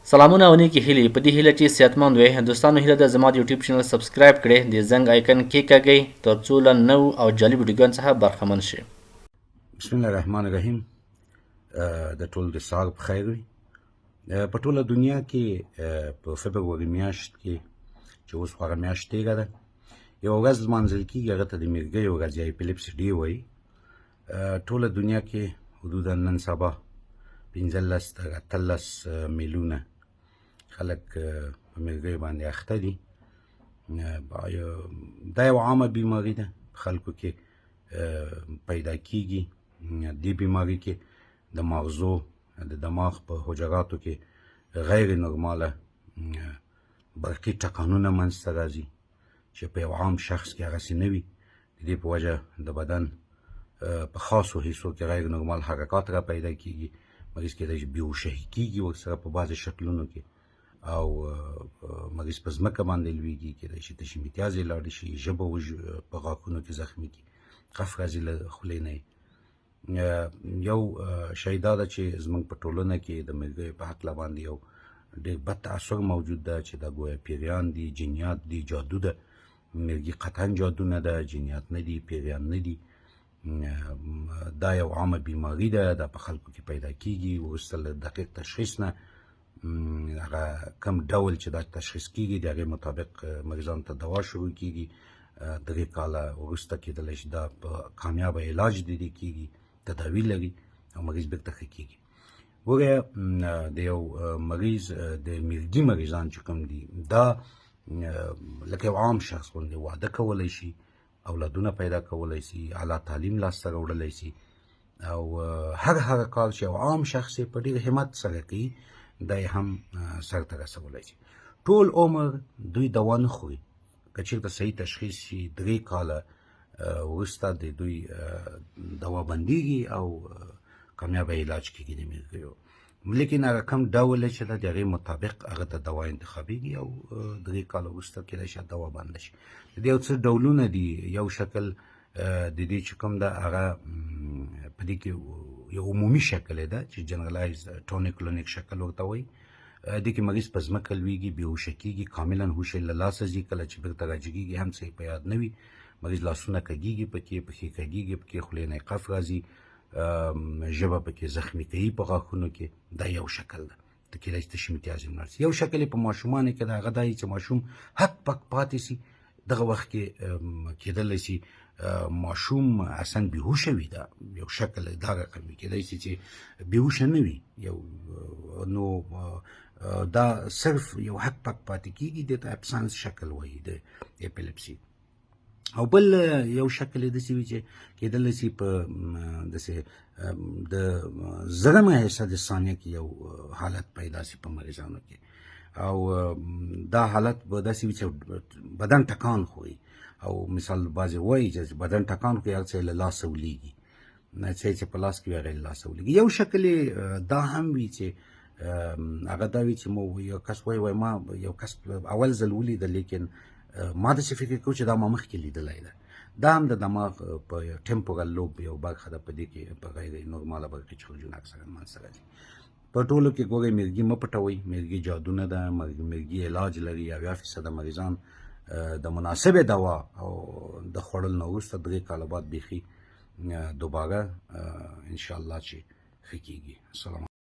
سلامونه او نیکی هیلی په دې هیله چې صحتمند وئ. دوستانو هیله ده زما د یوټیوب چینل سبسکرایب کړئ، د زنګ آیکن کیکاږئ ترڅو له نوو او جالب ویډیوګانو څخه برخمن شئ. بسم الله الرحمن الرحیم. د ټول د سهار په خیر وي. په ټوله دنیا کې په فبروري میاشت کې چې اوس خو هغه میاشت تېره ده، یوه ورځ لمانځل کېږي، هغه ته د میرګیو ورځ یا اپیلیپسي ډې وایي. ټوله دنیا کې حدودا نن سبا 15 تر 18 میلیونه خلک په میرګیو باندې اخته دي. دا یو عامه بیماري ده، خلکو کې پیدا کیږي. دې بیماري کې د ماغزو د دماغ په حجراتو کې غیر نورماله برقي ټکانونه منځته راځي چې په یو عام شخص کې هغسې نه وي. د دې په وجه د بدن په خاصو حصو کې غیر نورمال حرکات را پیدا کیږي. مریض کېدای شي بېهوښهي کیږي ورسره په بعضې شکلونو کې، او مریض په ځمکه باندې لویږي، کېدای شي تشې متیازې لاړې شي، ژبه په غاښونو کې زخمي کړي، قف راځي له خولې نه. یو شی دا ده چې زموږ په ټولنه کې د ملګریو په هکله باندې یو ډېر بد تاثر موجود ده چې دا ګویا پیریان دي، جنیات دي، جادو ده. مرګي قطعا جادو نه ده، جنیات نه دي، پیریان نه دي. دا یو عامه بیماري ده، دا په خلکو کې پیدا کیږي. وروسته له دقیق تشخیص نه هغه کم ډول چې دا تشخیص کیږي د هغې مطابق مریضانو ته دوا شروع کیږي. 3 کاله وروسته کېدلی شي دا په کامیابه علاج د دې کیږي، تداوي لري او مریض بیرته ښه کیږي. ګوره د یو مریض د مرګي مریضان چې کوم دي دا لکه یو عام شخص غوندې واده کولی شي، اولادونه پیدا کولی شي، اعلی تعلیم لاسته راوړلی شي، او هر هغه کار چې یو عام شخص یې په ډېر همت سره کوي دا یې هم سرته رسولی شي. ټول عمر دوی دوا نه خوري، که چېرته صحیح تشخیص شي 3 کاله وروسته د دوی دوا بندیږي او کامیابه علاج کېږي د مرګیو. لیکن هغه کوم ډول چې ده د هغې مطابق هغه ته دوا انتخابېږي او 3 کاله وروسته کېدای شي دوا بنده شي. د دې یو څه ډولونه دي. یو شکل د دې چې کوم ده هغه په دې کې یو عمومي شکل ده چې جنرالایز ټونیک شکل ورته وایي. دې کې مریض په ځمکه لویږي، بېهوښه کېږي، کاملا هوش یې له لاسه ځي، کله چې بېرته راجګېږي هم څه یې په یاد نه وي. مریض لاسونه کږېږي پکې، پښې کږېږي پکې، خولې نه یې قف راځي، ژبه پکې زخمي کوي په غاښونو کې. دا یو شکل ده، ته کېدای شي تشې امتیاز هم لاړ شي. یو شکل یې په ماشومانو کې ده، هغه دا چې ماشوم هک پک پاتې سي. دغه وخت کې کېدلی شي ماشوم اصلا بېهوښه وي. دا یو شکل دا رقم وي، کېدای شي چې بېهوښه نه وي یو، نو دا صرف یو هک پک پاتې کېږي، دې ته ابسانس شکل وایي د اپیلیپسي. او بل یو شکل یې داسې وي چې کېدلی شي په داسې د زرمه حصه د ثانیه کې یو حالت پیدا شي په مریضانو کې، او دا حالت به داسې وي چې بدن ټکان خوري. او مثال بعضې وایي چې بدن ټکان خوري، هر څه یې له لاسه ولیږي، څه یې چې په لاس کې وي هغه یې له لاسه ولیږي. یو شکل یې دا هم وي چې هغه دا وي چې مو یو کس وایي، وایي ما یو کس اول ځل ولیده، لیکن ما داسې فکر کوو چې دا ما مخکې لیدلی ده. دا هم د دماغ په ټمپورل لوب یو برخه ده، په دې کې په غیر نورماله برخې چارجونه اکثرا منځته راځي. په ټولو کې ګورئ مرګي مه پټوئ، مرګي جادو نه ده، مرګي علاج لري. 70% مریضان د مناسبې دوا او د خوړلو نه وروسته 3 کاله بعد بیخي دوباره انشاءالله چې ښه کېږي. السلام.